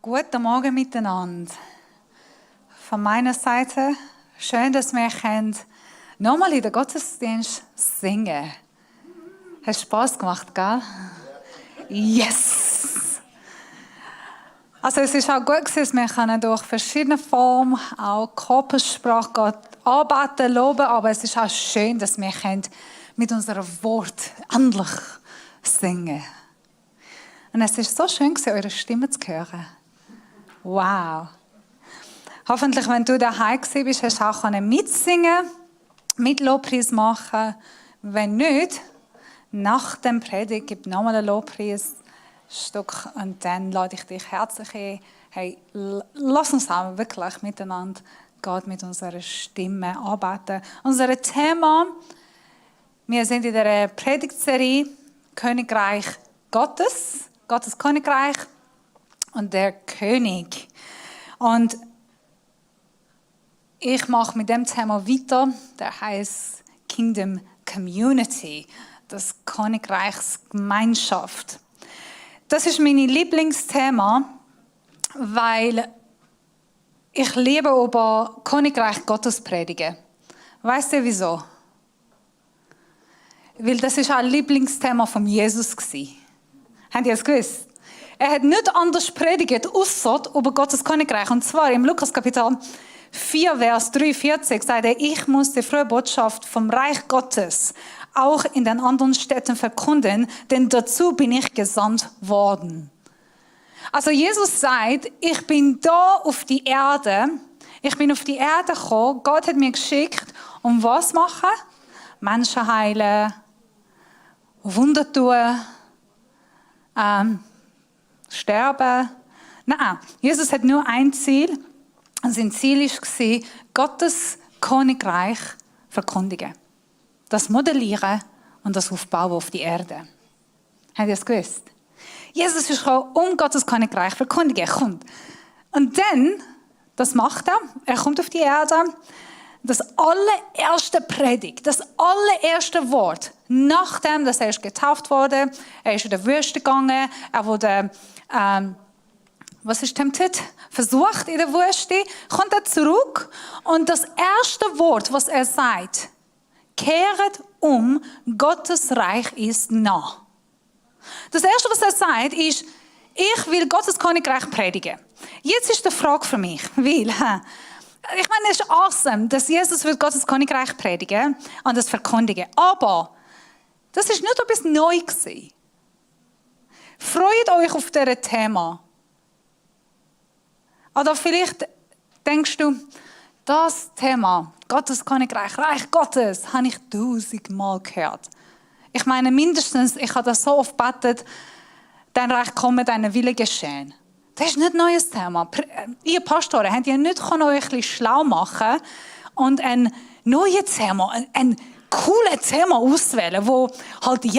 Guten Morgen miteinander. Von meiner Seite, schön, dass wir nochmal in den Gottesdienst singen. Hat Spass gemacht, gell? Yes! Also es ist auch gut gewesen, wir können durch verschiedene Formen, auch Körpersprache Gott anbeten, loben, aber es ist auch schön, dass wir mit unserem Wort endlich singen. Und es ist so schön, eure Stimme zu hören. Wow. Hoffentlich, wenn du daheim bist, hast du auch mitsingen, mit Lobpreis machen. Wenn nicht, nach dem Predigt gibt es nochmal ein Lobpreisstück und dann lade ich dich herzlich ein. Hey, lass uns auch wirklich miteinander Gott mit unserer Stimme anbeten. Unser Thema, wir sind in der Predigtserie Königreich Gottes. Gottes Königreich und der König. Und ich mache mit dem Thema weiter, der heißt Kingdom Community, das Königreichsgemeinschaft. Das ist mein Lieblingsthema, weil ich liebe über Königreich Gottes predigen. Weißt du wieso? Weil das ist auch ein Lieblingsthema von Jesus gewesen. Habt ihr es gewusst? Er hat nicht anders predigt, ausser über Gottes Königreich. Und zwar im Lukas Kapitel 4, Vers 43 sagt er, ich muss die frohe Botschaft vom Reich Gottes auch in den anderen Städten verkünden, denn dazu bin ich gesandt worden. Also Jesus sagt, ich bin da auf die Erde, ich bin auf die Erde gekommen, Gott hat mich geschickt, um was zu machen? Menschen heilen, Wunder tun, sterben. Nein, Jesus hat nur ein Ziel. Und sein Ziel war, Gottes Königreich verkündigen. Das modellieren und das aufbauen auf die Erde. Habt ihr das gewusst? Jesus ist gekommen, um Gottes Königreich verkündigen. Er kommt. Und dann, das macht er. Er kommt auf die Erde. Das allererste Predigt, das allererste Wort, nachdem dass er getauft wurde, er ist in der Wüste gegangen, er wurde, tempted? Versucht in der Wüste, kommt er zurück und das erste Wort, was er sagt, kehret um, Gottes Reich ist nah. Das erste, was er sagt, ist, ich will Gottes Königreich predigen. Jetzt ist die Frage für mich, weil, ich meine, es ist awesome, dass Jesus Gottes Königreich predigen und das verkündigen. Aber das ist nicht etwas Neues gewesen. Freut euch auf dieses Thema. Oder vielleicht denkst du, das Thema, Gottes Königreich, Reich Gottes, habe ich 1000-mal gehört. Ich meine, mindestens, ich habe das so oft gebetet, dein Reich komme, deine Wille geschehen. Das ist nicht ein neues Thema. Ihr Pastoren habt ja nicht euch ein bisschen schlau machen und ein neues Thema, ein cooles Thema auswählen, wo halt ein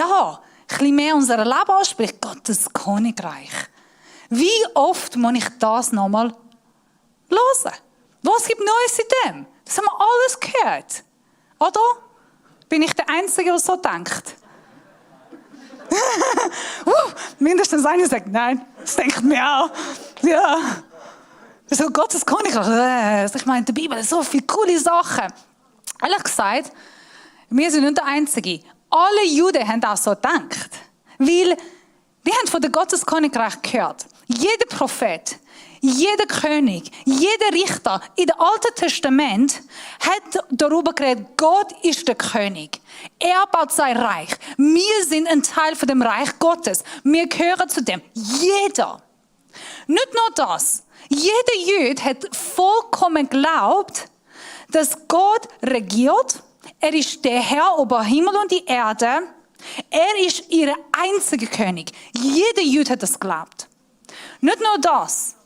bisschen mehr unser Leben anspricht. Gottes Königreich. Wie oft muss ich das nochmal hören? Was gibt Neues in dem? Das haben wir alles gehört. Oder? Bin ich der Einzige, der so denkt? Mindestens einer sagt, nein, das denkt mir auch. Ja. So Gottes Königreich. Ich meine, in der Bibel sind so viele coole Sachen. Ehrlich gesagt, wir sind nicht der Einzige. Alle Juden haben das so gedacht. Weil die haben von der Gottes Königreich gehört. Jeder Prophet, jeder König, jeder Richter in dem Alten Testament hat darüber geredet, Gott ist der König. Er baut sein Reich. Wir sind ein Teil von dem Reich Gottes. Wir gehören zu dem. Jeder. Nicht nur das. Jeder Jude hat vollkommen geglaubt, dass Gott regiert. Er ist der Herr über Himmel und die Erde. Er ist ihr einziger König. Jeder Jude hat das geglaubt. Nicht nur das.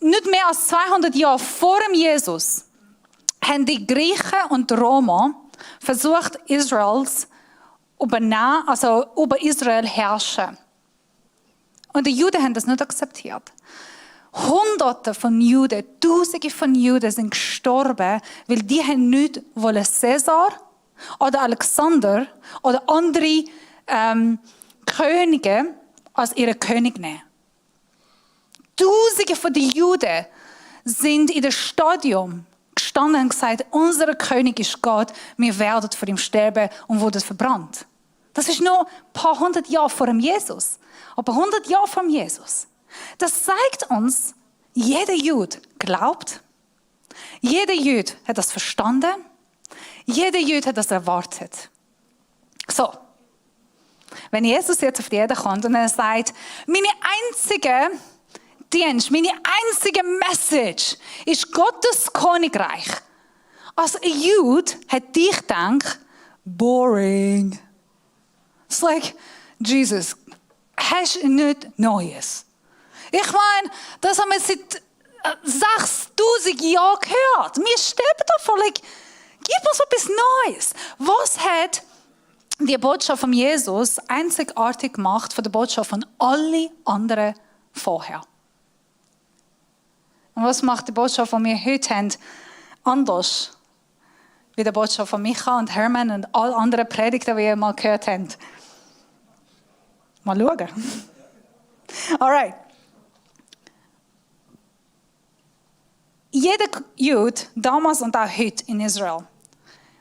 Nicht mehr als 200 Jahre vor dem Jesus haben die Griechen und die Römer versucht, über Israel herrschen. Und die Juden haben das nicht akzeptiert. Hunderte von Juden, Tausende von Juden sind gestorben, weil die haben nicht Cäsar oder Alexander oder andere Könige als ihre König nehmen. Tausende von den Juden sind in dem Stadion gestanden und gesagt, unser König ist Gott, wir werden vor ihm sterben und wurden verbrannt. Das ist nur ein paar hundert Jahre vor dem Jesus. Aber 100 Jahre vor dem Jesus. Das zeigt uns, jeder Jude glaubt, jeder Jude hat das verstanden, jeder Jude hat das erwartet. So, wenn Jesus jetzt auf die Erde kommt und er sagt, meine einzige Dienst, meine einzige Message ist Gottes Königreich. Als ein Jude hat dich gedacht, boring. It's like, Jesus, hast du nichts Neues? Ich meine, das haben wir seit 6000 Jahren gehört. Wir sterben davon. Like, gib uns etwas Neues. Was hat die Botschaft von Jesus einzigartig gemacht von der Botschaft von allen anderen vorher? Und was macht die Botschaft, die wir heute haben, anders wie die Botschaft von Micha und Hermann und all anderen Predigten, die ihr mal gehört habt? Mal schauen. Alright. Jeder Jude, damals und auch heute in Israel,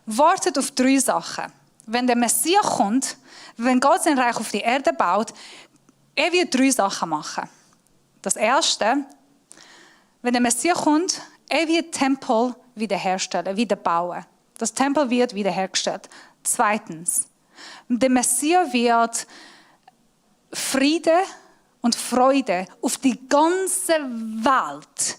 wartet auf 3 Sachen. Wenn der Messias kommt, wenn Gott sein Reich auf die Erde baut, er wird 3 Sachen machen. Das erste, wenn der Messias kommt, er wird Tempel wiederherstellen, wieder bauen. Das Tempel wird wiederhergestellt. Zweitens, der Messias wird Friede und Freude auf die ganze Welt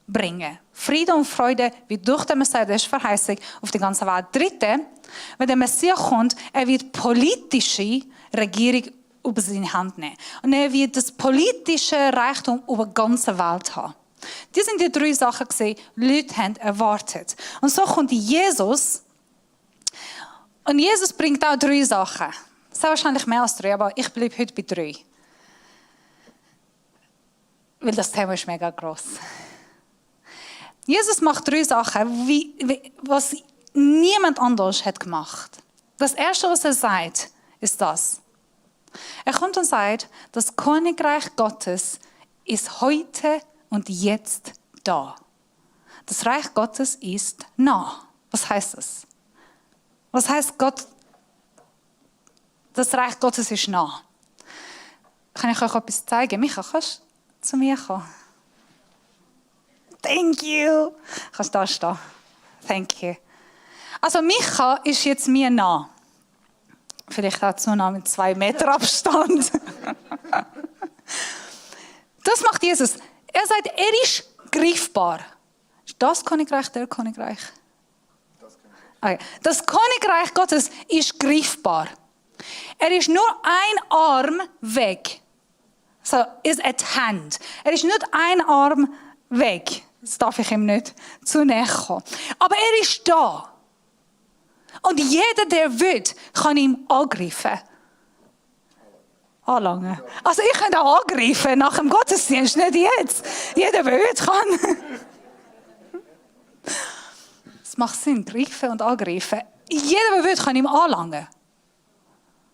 bringen. Friede und Freude wird durch den Messias, das ist Verheißung, auf die ganze Welt. Dritte, wenn der Messias kommt, er wird politische Regierung über seine Hand nehmen. Und er wird das politische Reichtum über die ganze Welt haben. Das sind die 3 Sachen, die Leute haben erwartet. Und so kommt Jesus. Und Jesus bringt auch 3 Sachen. Es sind wahrscheinlich mehr als 3, aber ich bleibe heute bei 3. Weil das Thema ist mega gross. Jesus macht 3 Sachen, was niemand anders hat gemacht. Das Erste, was er sagt, ist das. Er kommt und sagt, das Königreich Gottes ist heute und jetzt da. Das Reich Gottes ist nah. Was heißt das? Was heißt Gott? Das Reich Gottes ist nah. Kann ich euch etwas zeigen? Micha, kannst du zu mir kommen? Thank you. Kannst du da stehen? Thank you. Also Micha ist jetzt mir nah. Vielleicht auch zu nah mit 2 Meter Abstand. Das macht Jesus. Er sagt, er ist greifbar. Ist das Königreich, der Königreich? Okay. Das Königreich Gottes ist greifbar. Er ist nur ein Arm weg. So, is at hand. Er ist nicht ein Arm weg. Das darf ich ihm nicht zu näher kommen. Aber er ist da. Und jeder, der will, kann ihm angreifen. Anlangen. Also ich könnte auch angreifen nach dem Gottesdienst, nicht jetzt. Jeder, der will, kann. Es macht Sinn, greifen und angreifen. Jeder, der will, kann ihm anlangen.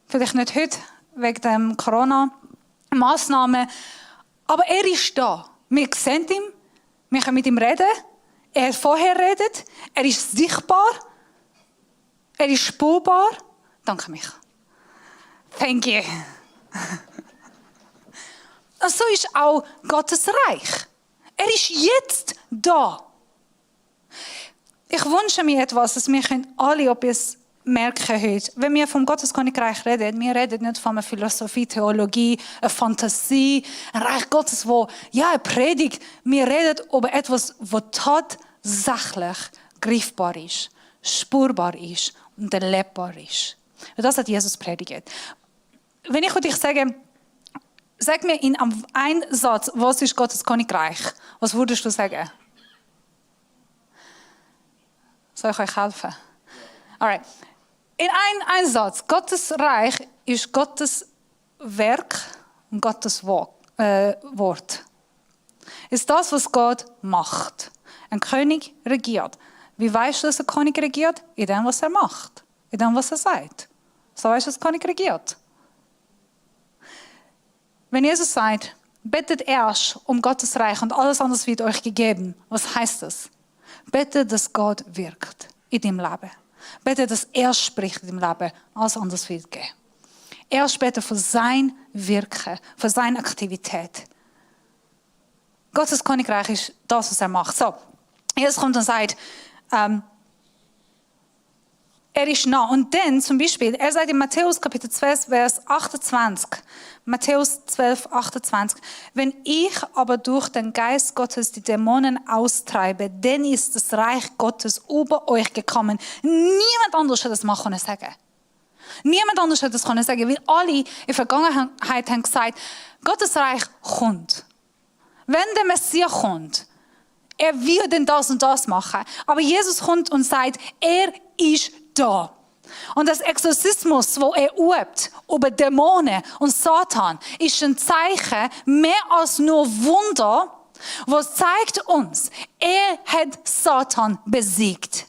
Vielleicht nicht heute, wegen der Corona-Massnahmen. Aber er ist da. Wir sehen ihn, wir können mit ihm reden. Er hat vorher geredet. Er ist sichtbar. Er ist spürbar. Danke, Micha. Thank you. Und so ist auch Gottes Reich. Er ist jetzt da. Ich wünsche mir etwas, dass wir alle etwas merken heute. Wenn wir vom Gottes Königreich reden, wir reden nicht von einer Philosophie, Theologie, einer Fantasie, ein Reich Gottes, wo eine Predigt. Wir reden über etwas, was tatsächlich greifbar ist, spürbar ist und erlebbar ist. Und das hat Jesus predigt. Wenn ich dich sage, sag mir in einem Satz, was ist Gottes Königreich? Was würdest du sagen? Soll ich euch helfen? Alright. In einem Satz. Gottes Reich ist Gottes Werk und Gottes Wort. Ist das, was Gott macht. Ein König regiert. Wie weißt du, dass ein König regiert? In dem, was er macht. In dem, was er sagt. So weißt du, dass ein König regiert. Wenn Jesus sagt, betet erst um Gottes Reich und alles andere wird euch gegeben. Was heißt das? Betet, dass Gott wirkt in deinem Leben. Betet, dass er spricht in deinem Leben. Alles andere wird gehen. Erst betet für sein Wirken, für seine Aktivität. Gottes Königreich ist das, was er macht. So, Jesus kommt und sagt, er ist nah. Und dann zum Beispiel, er sagt in Matthäus Kapitel 12, Vers 28, Matthäus 12, 28, wenn ich aber durch den Geist Gottes die Dämonen austreibe, dann ist das Reich Gottes über euch gekommen. Niemand anders hat das mal sagen. Niemand anders hat das sagen, weil alle in der Vergangenheit haben gesagt, Gottes Reich kommt. Wenn der Messias kommt, er wird denn das und das machen. Aber Jesus kommt und sagt, er ist da. Und das Exorzismus, wo er übt über Dämonen und Satan, ist ein Zeichen mehr als nur Wunder, was zeigt uns, er hat Satan besiegt.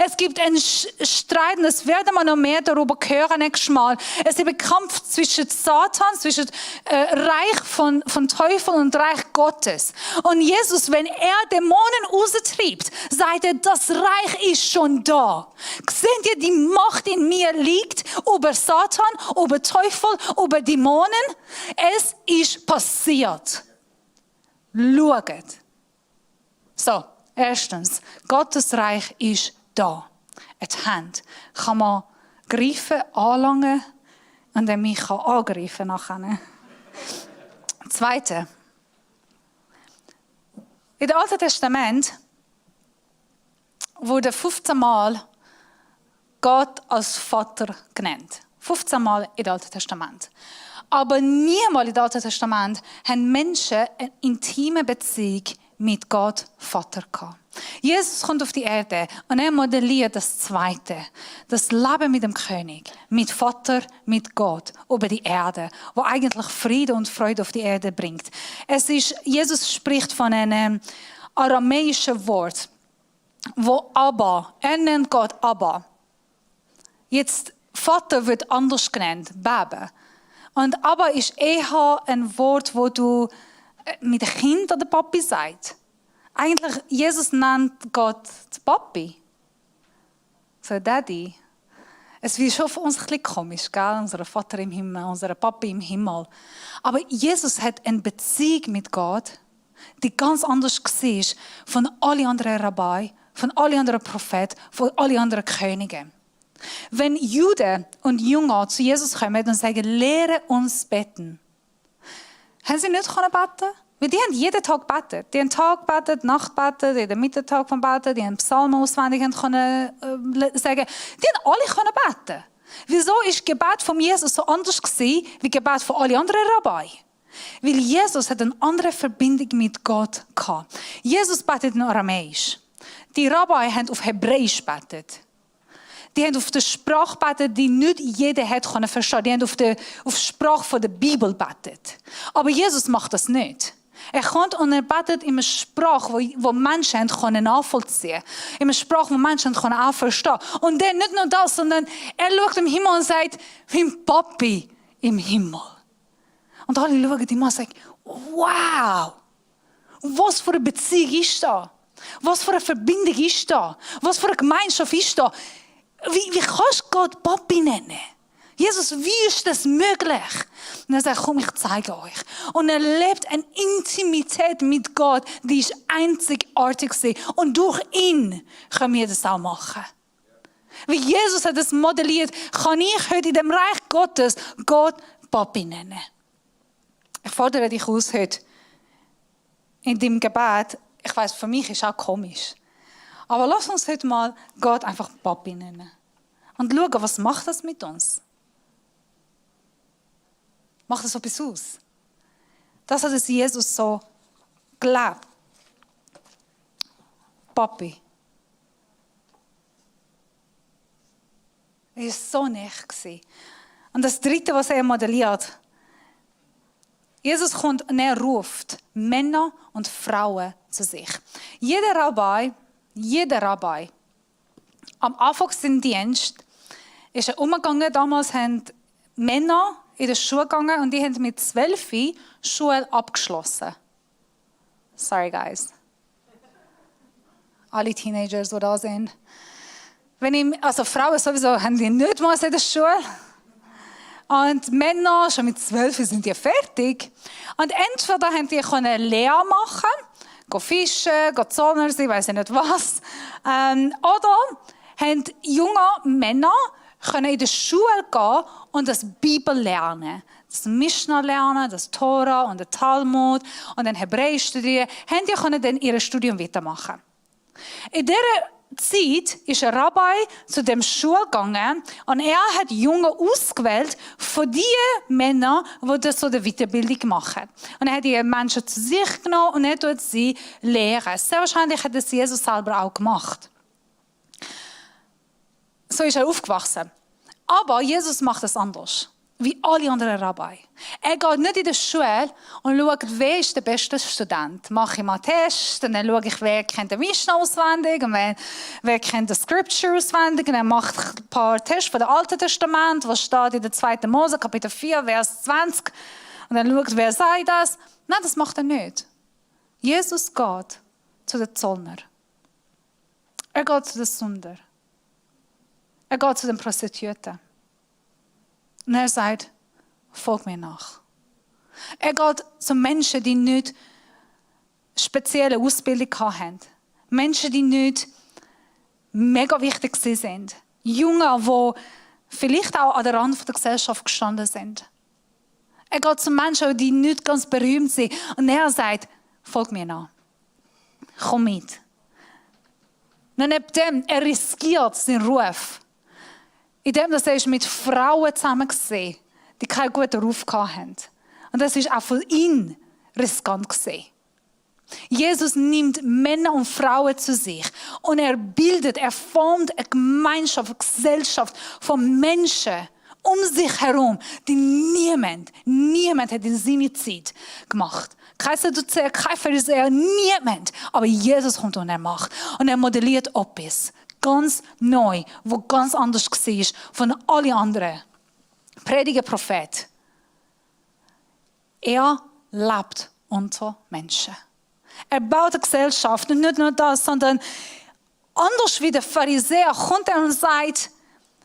Es gibt einen Streit, und das werden wir noch mehr darüber hören nächstes Mal. Es ist ein Kampf zwischen Satan, zwischen Reich von Teufel und Reich Gottes. Und Jesus, wenn er Dämonen austreibt, sagt er, das Reich ist schon da. Seht ihr, die Macht in mir liegt über Satan, über Teufel, über Dämonen? Es ist passiert. Schaut. So, erstens, Gottes Reich ist da. Die Hand kann man greifen, anlangen und dann mich angreifen nachher. Zweite. In dem Alten Testament wurde 15 Mal Gott als Vater genannt. 15 Mal im Alten Testament. Aber niemals im Alten Testament haben Menschen eine intime Beziehung mit Gott Vater gehabt. Jesus kommt auf die Erde und er modelliert das Zweite, das Leben mit dem König, mit Vater, mit Gott über die Erde, wo eigentlich Friede und Freude auf die Erde bringt. Jesus spricht von einem aramäischen Wort, wo Abba, er nennt Gott Abba. Jetzt Vater wird anders genannt, Baba. Und Abba ist eher ein Wort, wo du mit dem Kind oder Papi sagst. Eigentlich, Jesus nennt Gott Papi. So, Daddy. Es wird schon für uns ein bisschen komisch, gell? Unser Vater im Himmel, unser Papi im Himmel. Aber Jesus hat eine Beziehung mit Gott, die ganz anders war von allen anderen Rabbi, von allen anderen Propheten, von allen anderen Königen. Wenn Juden und Jünger zu Jesus kommen und sagen, lehre uns beten, haben sie nicht beten? Weil die haben jeden Tag gebetet. Die haben Tag gebetet, Nacht gebetet, in der Mittag von beten, die haben Psalmen auswendig können sagen. Die haben alle beten. Wieso ist Gebet von Jesus so anders gewesen, wie Gebet von allen anderen Rabbi? Weil Jesus hat eine andere Verbindung mit Gott gehabt. Jesus betet in Aramäisch. Die Rabbi haben auf Hebräisch betet. Die haben auf der Sprache gebetet, die nicht jeder hat verstehen. Die haben auf die Sprache von der Bibel gebetet. Aber Jesus macht das nicht. Er kommt und er betet in einer Sprache, wo Menschen nachvollziehen können. In einer Sprache, wo Menschen auch verstehen können. Und dann nicht nur das, sondern er schaut im Himmel und sagt, mein Papi im Himmel. Und alle schauen ihm an und sagen, wow, was für eine Beziehung ist da? Was für eine Verbindung ist da? Was für eine Gemeinschaft ist da? Wie kannst du Gott Papi nennen? Jesus, wie ist das möglich? Und er sagt, komm, ich zeige euch. Und er lebt eine Intimität mit Gott, die ist einzigartig. Und durch ihn können wir das auch machen. Wie Jesus hat das modelliert, kann ich heute in dem Reich Gottes Gott Papi nennen. Ich fordere dich aus heute in deinem Gebet. Ich weiss, für mich ist es auch komisch. Aber lass uns heute mal Gott einfach Papi nennen. Und schauen, was macht das mit uns? Macht das etwas aus? Das hat es Jesus so gelebt. Papi. Er war so nah. Und das Dritte, was er modelliert. Jesus kommt und er ruft Männer und Frauen zu sich. Jeder Rabbi, am Anfang des Dienstes ist er umgegangen. Damals haben Männer in der Schule gegangen und die haben mit 12 Schule abgeschlossen. Sorry, guys. Alle Teenagers, die da sind. Also Frauen sowieso haben die nicht mal in der Schule. Und Männer, schon mit 12 sind die fertig. Und entweder haben die eine Lehre machen, gehen fischen, gehen Zollner sein, weiss ich nicht was. Oder haben junge Männer können in die Schule gehen und das Bibel lernen. Das Mishnah lernen, das Tora und der Talmud und dann Hebräisch studieren. Haben die können dann ihr Studium weitermachen. In dieser Zeit ist ein Rabbi zu dem Schul gegangen und er hat Jungen ausgewählt von den Männern, die das so eine Weiterbildung machen. Und er hat die Menschen zu sich genommen und er tut sie lehren. Sehr wahrscheinlich hat das Jesus selber auch gemacht. So ist er aufgewachsen. Aber Jesus macht es anders. Wie alle anderen Rabbi. Er geht nicht in die Schule und schaut, wer ist der beste Student. Mache ich mal einen Test, und dann schaue ich, wer kennt den Mishnah auswendig und wer kennt die Scripture auswendig. Und dann macht ein paar Tests von dem Alten Testament, was steht in der 2. Mose, Kapitel 4, Vers 20. Und dann schaut, wer sagt das. Nein, das macht er nicht. Jesus geht zu den Zollner. Er geht zu den Sünder. Er geht zu den Prostituierten. Und er sagt, folg mir nach. Er geht zu Menschen, die nicht spezielle Ausbildung hatten. Menschen, die nicht mega wichtig sind. Junge, die vielleicht auch an der Rand der Gesellschaft gestanden sind. Er geht zu Menschen, die nicht ganz berühmt sind. Und er sagt, folg mir nach. Komm mit. Und neben dem, er riskiert seinen Ruf. Indem er mit Frauen zusammen war, die keinen guten Ruf hatten. Und das war auch für ihn riskant. Jesus nimmt Männer und Frauen zu sich und er formt eine Gemeinschaft, eine Gesellschaft von Menschen um sich herum, die niemand hat in seiner Zeit gemacht. Kein Sadduzäer, kein Pharisäer, niemand. Aber Jesus kommt und er macht. Und er modelliert etwas. Ganz neu, wo ganz anders war von allen anderen. Prediger Prophet. Er lebt unter Menschen. Er baut eine Gesellschaft und nicht nur das, sondern anders wie der Pharisäer kommt er und sagt,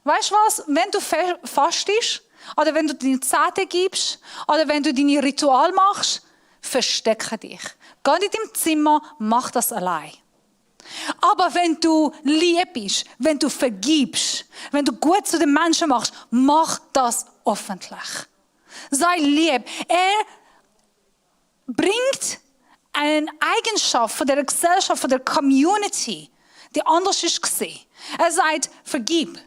weißt du was, wenn du fastest oder wenn du deine Zehnte gibst oder wenn du deine Ritual machst, verstecke dich. Geh in deinem Zimmer, mach das allein. Aber wenn du lieb bist, wenn du vergibst, wenn du gut zu den Menschen machst, mach das öffentlich. Sei lieb. Er bringt eine Eigenschaft von der Gesellschaft, von der Community, die anders war. Er sagt, vergib,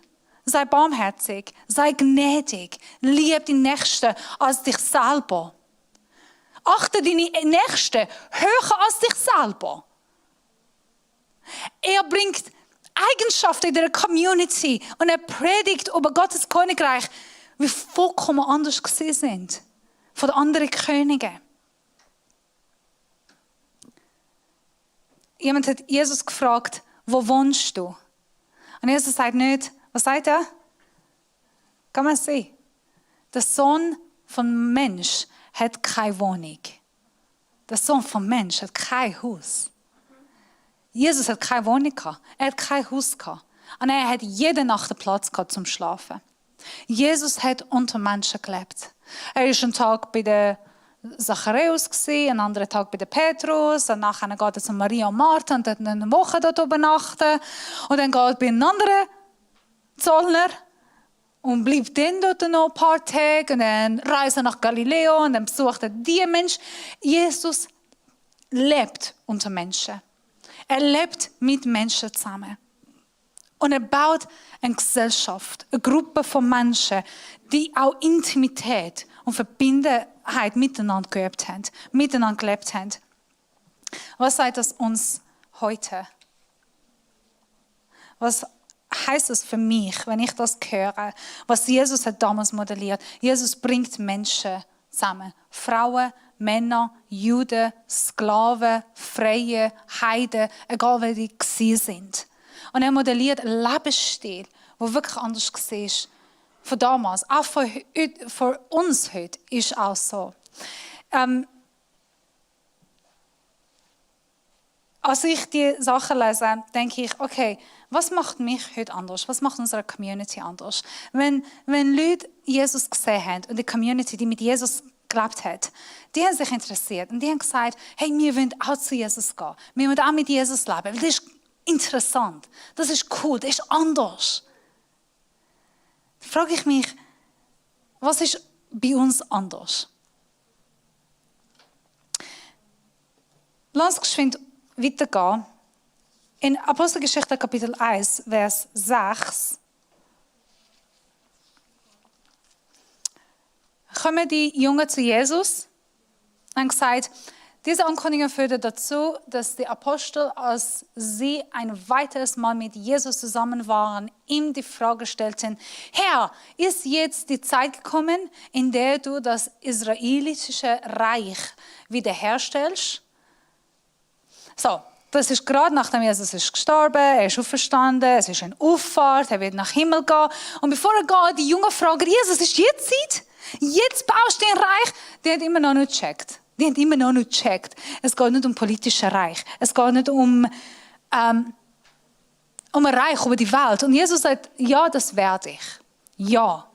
sei barmherzig, sei gnädig, lieb die Nächsten als dich selber. Achte deine Nächsten höher als dich selber. Er bringt Eigenschaften in der Community und er predigt über Gottes Königreich, wie vollkommen anders gesehen sind von den anderen Königen. Jemand hat Jesus gefragt, wo wohnst du? Und Jesus sagt nicht, was sagt er? Kann man sehen. Der Sohn von Mensch hat keine Wohnung. Der Sohn von Mensch hat kein Haus. Jesus hat keine Wohnung gehabt. Er hat kein Haus gehabt. Und er hat jede Nacht einen Platz gehabt zum Schlafen. Jesus hat unter Menschen gelebt. Er war einen Tag bei der Zacharias, einen anderen Tag bei der Petrus, und nachher geht er zu Maria und Martha und dann eine Woche dort übernachten. Und dann geht er bei einem anderen Zollner und bleibt dann dort noch ein paar Tage und dann reist er nach Galileo und dann besucht er die Menschen. Jesus lebt unter Menschen. Er lebt mit Menschen zusammen. Und er baut eine Gesellschaft, eine Gruppe von Menschen, die auch Intimität und Verbundenheit miteinander geübt haben, miteinander gelebt haben. Was sagt das uns heute? Was heißt es für mich, wenn ich das höre? Was Jesus hat damals modelliert. Jesus bringt Menschen zusammen. Frauen, Männer, Juden, Sklaven, Freie, Heiden, egal wer die sind. Und er modelliert einen Lebensstil, der wirklich anders war von damals, auch für uns heute, ist auch so. Als ich die Sachen lese, denke ich, okay, was macht mich heute anders? Was macht unsere Community anders? Wenn Leute Jesus gesehen haben und die Community, die mit Jesus gelebt hat, die haben sich interessiert und die haben gesagt, hey, wir wollen auch zu Jesus gehen. Wir wollen auch mit Jesus leben. Weil das ist interessant, das ist cool, das ist anders. Da frage ich mich, was ist bei uns anders? Lass uns geschwind weitergehen. In Apostelgeschichte Kapitel 1, Vers 6 kommen die Jungen zu Jesus und haben gesagt, diese Ankündigung führte dazu, dass die Apostel, als sie ein weiteres Mal mit Jesus zusammen waren, ihm die Frage stellten, Herr, ist jetzt die Zeit gekommen, in der du das israelitische Reich wiederherstellst? So, das ist gerade nachdem Jesus ist gestorben, er ist auferstanden, es ist eine Auffahrt, er wird nach Himmel gehen. Und bevor er geht, die Jungen fragen, Jesus, ist jetzt Zeit? Jetzt baust du ein Reich? Die haben immer noch nicht gecheckt. Es geht nicht um politisches Reich. Es geht nicht um ein Reich über die Welt. Und Jesus sagt, ja, das werde ich. Ja.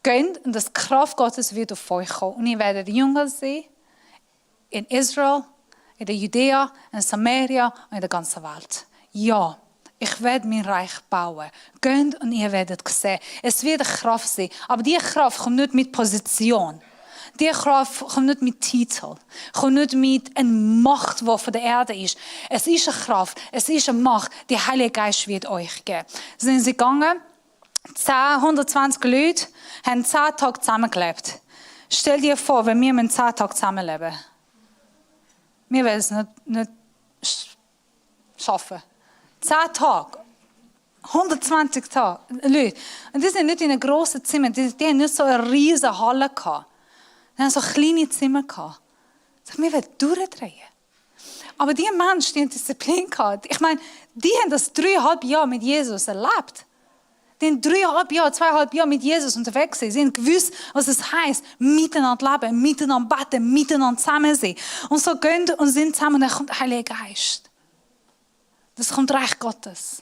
Geht und das Kraft Gottes wird auf euch kommen. Und ihr werdet Jünger sein in Israel, in der Judäa, in Samaria und in der ganzen Welt. Ja, ich werde mein Reich bauen. Geht und ihr werdet sehen. Es wird eine Kraft sein. Aber diese Kraft kommt nicht mit Position. Diese Kraft kommt nicht mit Titel. Kommt nicht mit einer Macht, die von der Erde ist. Es ist eine Kraft. Es ist eine Macht. Der Heilige Geist wird euch geben. Sind sie gegangen? 120 Leute haben 10 Tage zusammengelebt. Stell dir vor, wenn wir 10 Tage zusammenleben. Wir werden es nicht schaffen. 10 Tage. 120 Tage. Leute. Und die sind nicht in einem grossen Zimmer. Die haben nicht so eine riesige Halle gehabt. Die haben so kleine Zimmer gehabt. Wir werden durchdrehen. Aber die Menschen, die haben Disziplin gehabt. Ich meine, die haben das 3,5 Jahre mit Jesus erlebt. Die haben 2,5 Jahre mit Jesus unterwegs sind. Sie haben gewusst, was es heisst, miteinander leben, miteinander beten, miteinander zusammen sein. Und so gehen und sind zusammen und dann kommt der Heilige Geist. Das kommt Reich Gottes.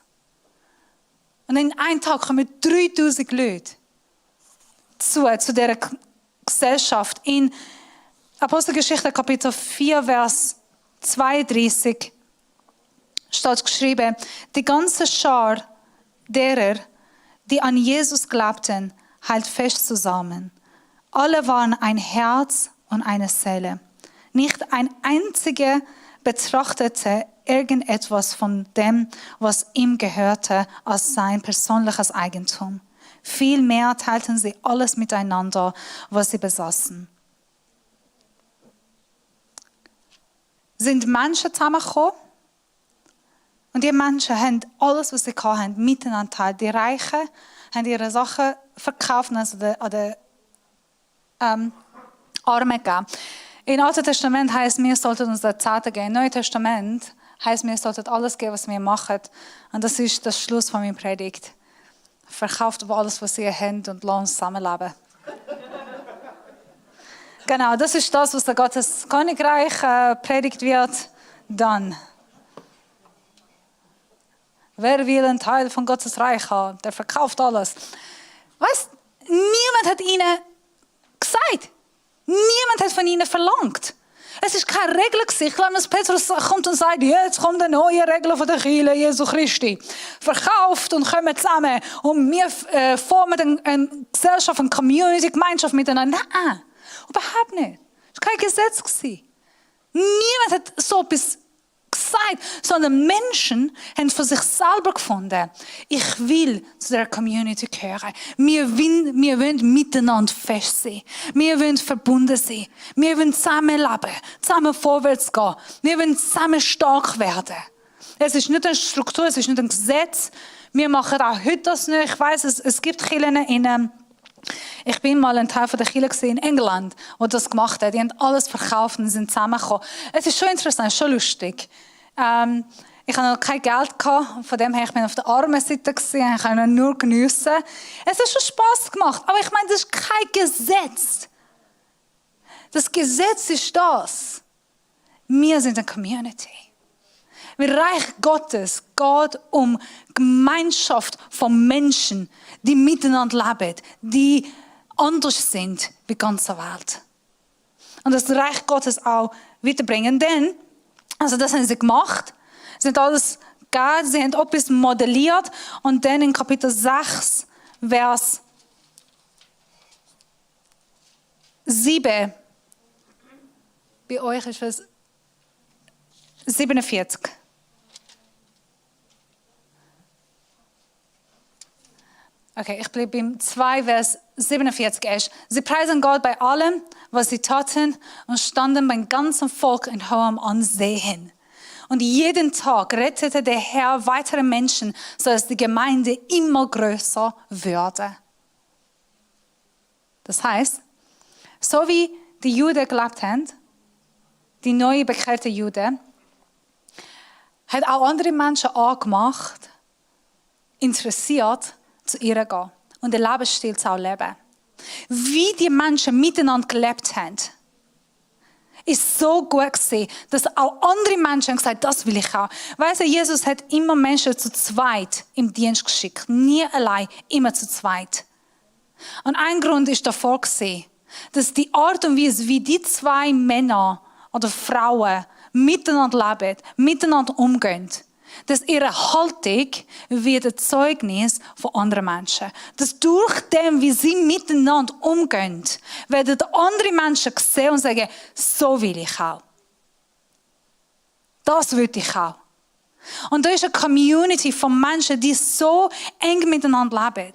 Und in einem Tag kommen 3000 Leute zu dieser Gesellschaft. In Apostelgeschichte Kapitel 4, Vers 32 steht geschrieben, die ganze Schar derer, die an Jesus glaubten, hält fest zusammen. Alle waren ein Herz und eine Seele. Nicht ein einziger betrachtete irgendetwas von dem, was ihm gehörte, als sein persönliches Eigentum. Vielmehr teilten sie alles miteinander, was sie besaßen. Sind Menschen zusammengekommen? Und die Menschen haben alles, was sie hatten, miteinander geteilt. Die Reichen haben ihre Sachen verkauft und also an die Armen gegeben. Im Alten Testament heisst, wir sollten uns der Zehnte geben. Im Neuen Testament heisst, wir sollten alles geben, was wir machen. Und das ist der Schluss von meiner Predigt. Verkauft alles, was ihr habt und lasst uns zusammenleben. Genau, das ist das, was der Gottes Königreich predigt wird. Dann. Wer will einen Teil von Gottes Reich haben, der verkauft alles. Weißt, niemand hat ihnen gesagt. Niemand hat von ihnen verlangt. Es ist keine Regel gewesen. Ich glaube, dass Petrus kommt und sagt, jetzt kommt eine neue Regel von der Kirche Jesu Christi. Verkauft und kommen zusammen. Und wir formen eine Gesellschaft, eine Community, Gemeinschaft miteinander. Nein, überhaupt nicht. Es war kein Gesetz gewesen. Niemand hat so etwas gesagt, sondern Menschen haben für sich selber gefunden, ich will zu der Community gehören. Wir wollen miteinander fest sein. Wir wollen verbunden sein. Wir wollen zusammen leben, zusammen vorwärts gehen. Wir wollen zusammen stark werden. Es ist nicht eine Struktur, es ist nicht ein Gesetz. Wir machen auch heute das nicht. Ich weiss, es gibt Kirchen ich bin mal ein Teil von der Kirche in England, die das gemacht hat. Die haben alles verkauft und sind zusammengekommen. Es ist schon interessant, schon lustig. Ich hatte noch kein Geld gehabt, von dem her, ich bin auf der armen Seite gewesen, ich konnte nur geniessen. Es hat schon Spass gemacht, aber ich meine, das ist kein Gesetz. Das Gesetz ist das. Wir sind eine Community. Im Reich Gottes geht um Gemeinschaft von Menschen, die miteinander leben, die anders sind wie die ganze Welt. Und das Reich Gottes auch weiterbringen. Denn, also das haben sie gemacht, sie haben alles gegeben, sie haben etwas modelliert und dann in Kapitel 6, Vers 7, bei euch ist es 47. Okay, ich bleibe beim 2, Vers 47 erst. Sie preisen Gott bei allem, was sie taten und standen beim ganzen Volk in hohem Ansehen. Und jeden Tag rettete der Herr weitere Menschen, sodass die Gemeinde immer größer würde. Das heißt, so wie die Juden gelebt haben, die neu bekehrte Juden, hat auch andere Menschen angemacht, interessiert, zu ihr gehen und den Lebensstil zu leben. Wie die Menschen miteinander gelebt haben, ist so gut gewesen, dass auch andere Menschen gesagt haben, das will ich auch. Weißt du, Jesus hat immer Menschen zu zweit im Dienst geschickt. Nie allein, immer zu zweit. Und ein Grund ist davor gewesen, dass die Art und Weise, wie die zwei Männer oder Frauen miteinander leben, miteinander umgehen, dass ihre Haltung wird ein Zeugnis von anderen Menschen. Dass durch dem, wie sie miteinander umgehen, werden andere Menschen sehen und sagen, so will ich auch. Das will ich auch. Und da ist eine Community von Menschen, die so eng miteinander leben.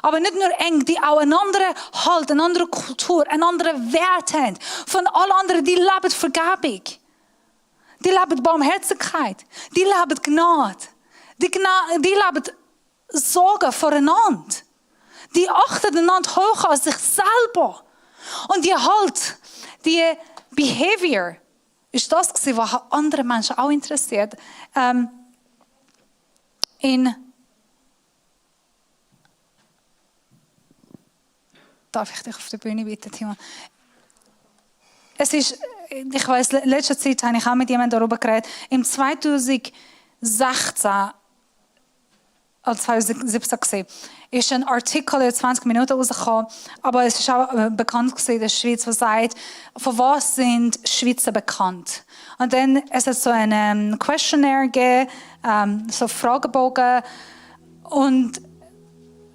Aber nicht nur eng, die auch einen anderen Halt, eine andere Kultur, einen anderen Wert haben. Von allen anderen, die leben Vergebung. Die leben Barmherzigkeit. Die leben Gnade. Die leben Sorge voreinander. Die achten einander hoch als sich selber. Und die Behavior ist das gewesen, was andere Menschen auch interessiert. Darf ich dich auf der Bühne bitten, Timon? Es ist, ich weiss, in letzter Zeit habe ich auch mit jemandem darüber geredet. Im 2016 oder 2017 gesehen, ist ein Artikel in 20 Minuten rausgekommen, aber es ist auch bekannt in der Schweiz, der sagt, von was sind Schweizer bekannt? Und dann es hat so einen Questionnaire gegeben, so Fragebogen, und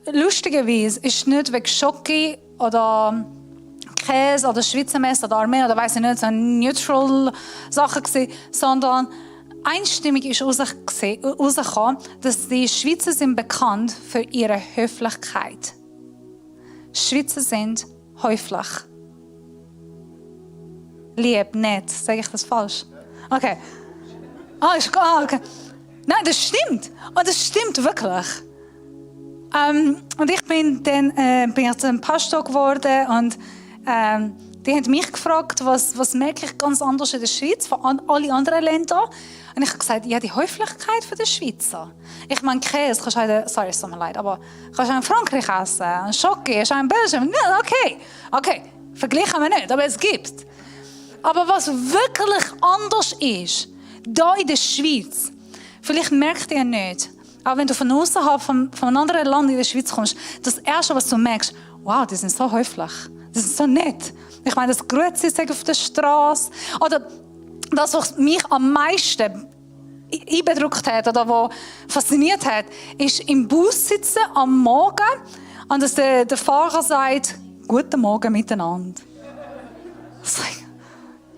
lustigerweise ist nicht wegen Schoki oder Käse oder Schweizer Mess oder Armee oder weiss ich nicht, so eine neutral Sache gewesen, sondern einstimmig ist herausgekommen, dass die Schweizer sind bekannt für ihre Höflichkeit. Schweizer sind höflich. Lieb, nett. Sage ich das falsch? Okay. Okay. Nein, das stimmt. Und das stimmt wirklich. Und ich bin jetzt ein Pastor geworden und die haben mich gefragt, was merke ich ganz anders in der Schweiz von allen anderen Ländern. Und ich habe gesagt, ja, die Höflichkeit der Schweizer. Ich meine, Käse kannst du sorry, es tut mir leid, aber kannst du in Frankreich essen, ein Schoki, in Belgien. Ja, okay, vergleichen wir nicht, aber es gibt. Aber was wirklich anders ist, hier in der Schweiz, vielleicht merkt ihr nicht, auch wenn du von außerhalb von einem anderen Land in der Schweiz kommst, das Erste, was du merkst, wow, die sind so höflich, die sind so nett. Ich meine, das Grüezi sagen auf der Straße. Oder das, was mich am meisten beeindruckt hat oder was fasziniert hat, ist im Bus sitzen am Morgen und dass der Fahrer sagt, guten Morgen miteinander.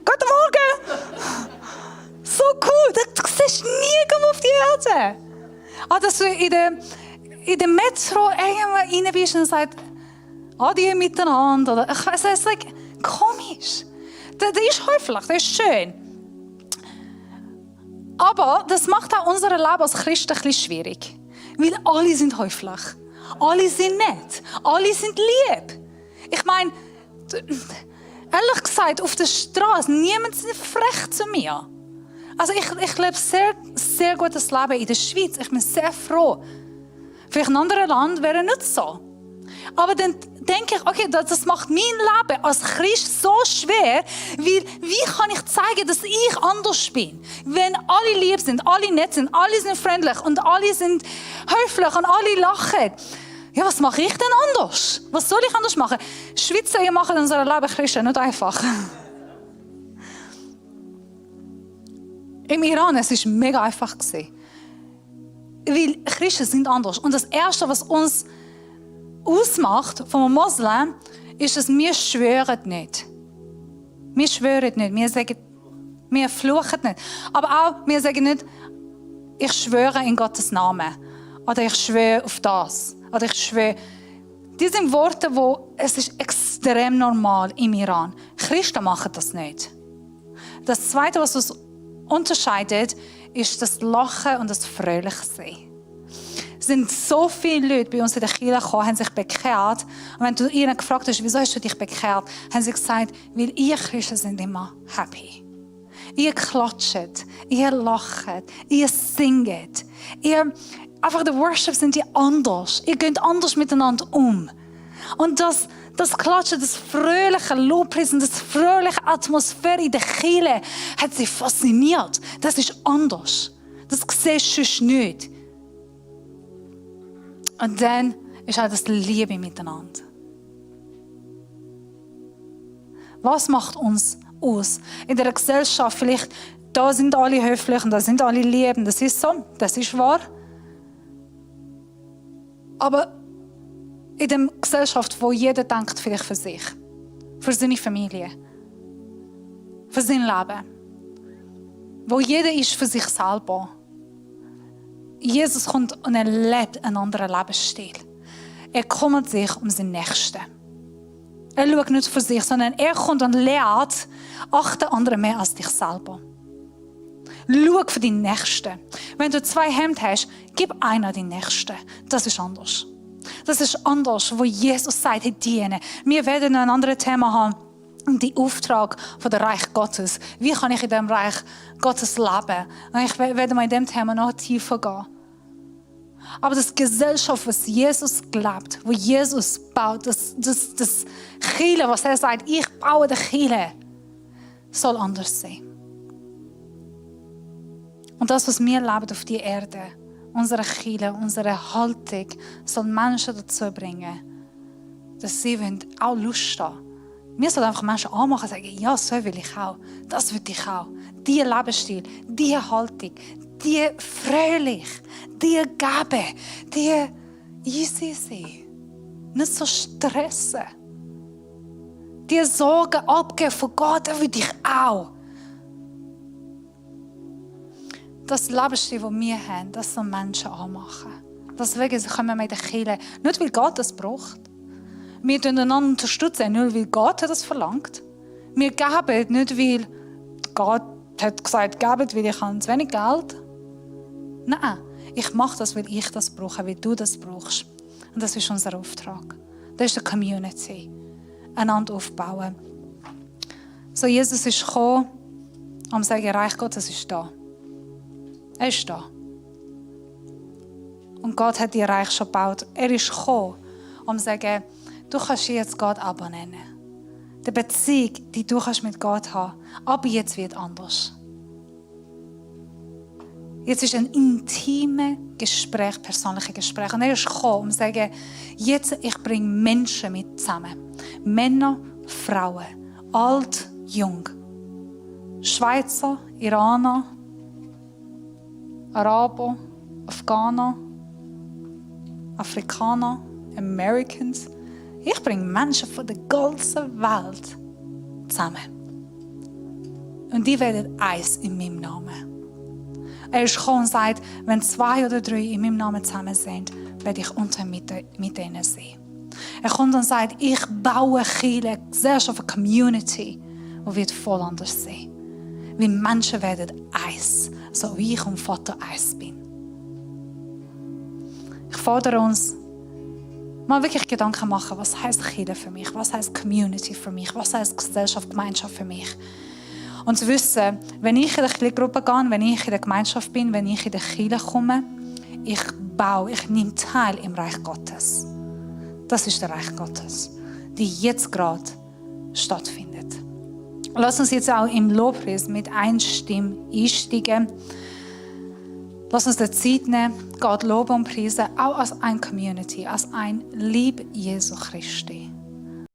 Guten Morgen! So cool, du siehst nie auf die Erde. Dass du in der Metro irgendwo rein bist und sagst, Adieu miteinander. Oder, ich weiss, es ist komisch. Das ist höflich, das ist schön. Aber das macht auch unser Leben als Christen ein bisschen schwierig. Weil alle sind höflich. Alle sind nett. Alle sind lieb. Ich meine, ehrlich gesagt, auf der Straße, niemand ist frech zu mir. Also ich lebe sehr, sehr gutes Leben in der Schweiz. Ich bin sehr froh. Vielleicht in einem anderen Land wäre es nicht so. Aber dann denke ich, okay, das macht mein Leben als Christ so schwer, weil wie kann ich zeigen, dass ich anders bin? Wenn alle lieb sind, alle nett sind, alle sind freundlich und alle sind höflich und alle lachen. Ja, was mache ich denn anders? Was soll ich anders machen? Schweizer, ihr macht unser Leben Christen nicht einfach. Im Iran, es war mega einfach. Weil Christen sind anders. Und das Erste, was uns ausmacht vom Moslem, ist, dass wir schwören nicht. Wir schwören nicht. Wir sagen, wir fluchen nicht. Aber auch, wir sagen nicht, ich schwöre in Gottes Namen. Oder ich schwöre auf das. Oder ich schwöre. Die sind Worte, es ist extrem normal im Iran. Christen machen das nicht. Das Zweite, was uns unterscheidet, ist das Lachen und das Fröhlichsein. Es sind so viele Leute bei uns in der Kirche gekommen, haben sich bekehrt. Und wenn du ihnen gefragt hast, wieso hast du dich bekehrt, haben sie gesagt, weil ihr Christen sind immer happy. Ihr klatscht, ihr lacht, ihr singt. Einfach der Worship sind die anders. Ihr geht anders miteinander um. Und das Klatschen, das fröhliche Lobpreisen, das fröhliche Atmosphäre in der Kirche hat sie fasziniert. Das ist anders. Das siehst du sonst nicht. Und dann ist auch das Liebe miteinander. Was macht uns aus? In der Gesellschaft vielleicht, da sind alle höflich und da sind alle lieb. Das ist so, das ist wahr. Aber in der Gesellschaft, wo jeder denkt vielleicht für sich, für seine Familie, für sein Leben, wo jeder ist für sich selber. Jesus kommt und er lebt einen anderen Lebensstil. Er kümmert sich um seinen Nächsten. Er schaut nicht für sich, sondern er kommt und lehrt, achte andere mehr als dich selber. Schau für deinen Nächsten. Wenn du 2 Hemden hast, gib einer den Nächsten. Das ist anders. Das ist anders, wo Jesus sagt, dienen. Wir werden ein anderes Thema haben, den Auftrag von der Reich Gottes. Wie kann ich in dem Reich Gottes leben? Und ich werde mal in dem Thema noch tiefer gehen. Aber das Gesellschaft, was Jesus glaubt, wo Jesus baut, das Kirche, was er sagt, ich baue die Kirche, soll anders sein. Und das, was wir leben auf die Erde, unsere Kirche, unsere Haltung, soll Menschen dazu bringen, dass sie auch Lust haben. Wir sollen einfach Menschen anmachen und sagen, ja, so will ich auch. Das will ich auch. Dieser Lebensstil, diese Haltung, die fröhlich, die Gabe, die easy sein. Nicht so stressen. Die Sorgen abgeben von Gott, das will ich auch. Das Lebensstil, das wir haben, das sollen Menschen anmachen. Deswegen kommen wir in die Kirche. Nicht, weil Gott das braucht. Wir unterstützen einander unterstützen, nicht, weil Gott das verlangt. Wir geben nicht, weil Gott hat gesagt, gebt, weil ich habe zu wenig Geld. Nein, ich mache das, weil ich das brauche, weil du das brauchst. Und das ist unser Auftrag. Das ist die Community. Einander aufbauen. So, Jesus ist gekommen, um zu sagen, Reich Gottes ist da. Er ist da. Und Gott hat ihr Reich schon gebaut. Er ist gekommen, um zu sagen, du kannst jetzt Gott Abba nennen. Die Beziehung, die du mit Gott haben kannst, aber jetzt wird anders. Jetzt ist ein intimes Gespräch, persönliches Gespräch. Und er ist gekommen, um zu sagen, jetzt ich bringe Menschen mit zusammen. Männer, Frauen, alt, jung. Schweizer, Iraner, Araber, Afghaner, Afrikaner, Americans. Ich bringe Menschen von der ganzen Welt zusammen. Und die werden eins in meinem Namen. Er ist gekommen und sagt, wenn 2 oder 3 in meinem Namen zusammen sind, werde ich unter mit ihnen sein. Er kommt und sagt, ich baue eine Gesellschaft, eine Community, die wird voll anders sein. Weil Menschen werden eins, so wie ich und Vater eins bin. Ich fordere uns, mal wirklich Gedanken machen, was heisst Kirche für mich, was heisst Community für mich, was heisst Gesellschaft, Gemeinschaft für mich. Und zu wissen, wenn ich in der Kleingruppe gehe, wenn ich in der Gemeinschaft bin, wenn ich in der Kirche komme, ich nehme teil im Reich Gottes. Das ist der Reich Gottes, die jetzt gerade stattfindet. Lass uns jetzt auch im Lobpreis mit Einstimme einsteigen. Lass uns die Zeit nehmen, Gott loben und preisen, auch als eine Community, als ein Lieb Jesu Christi.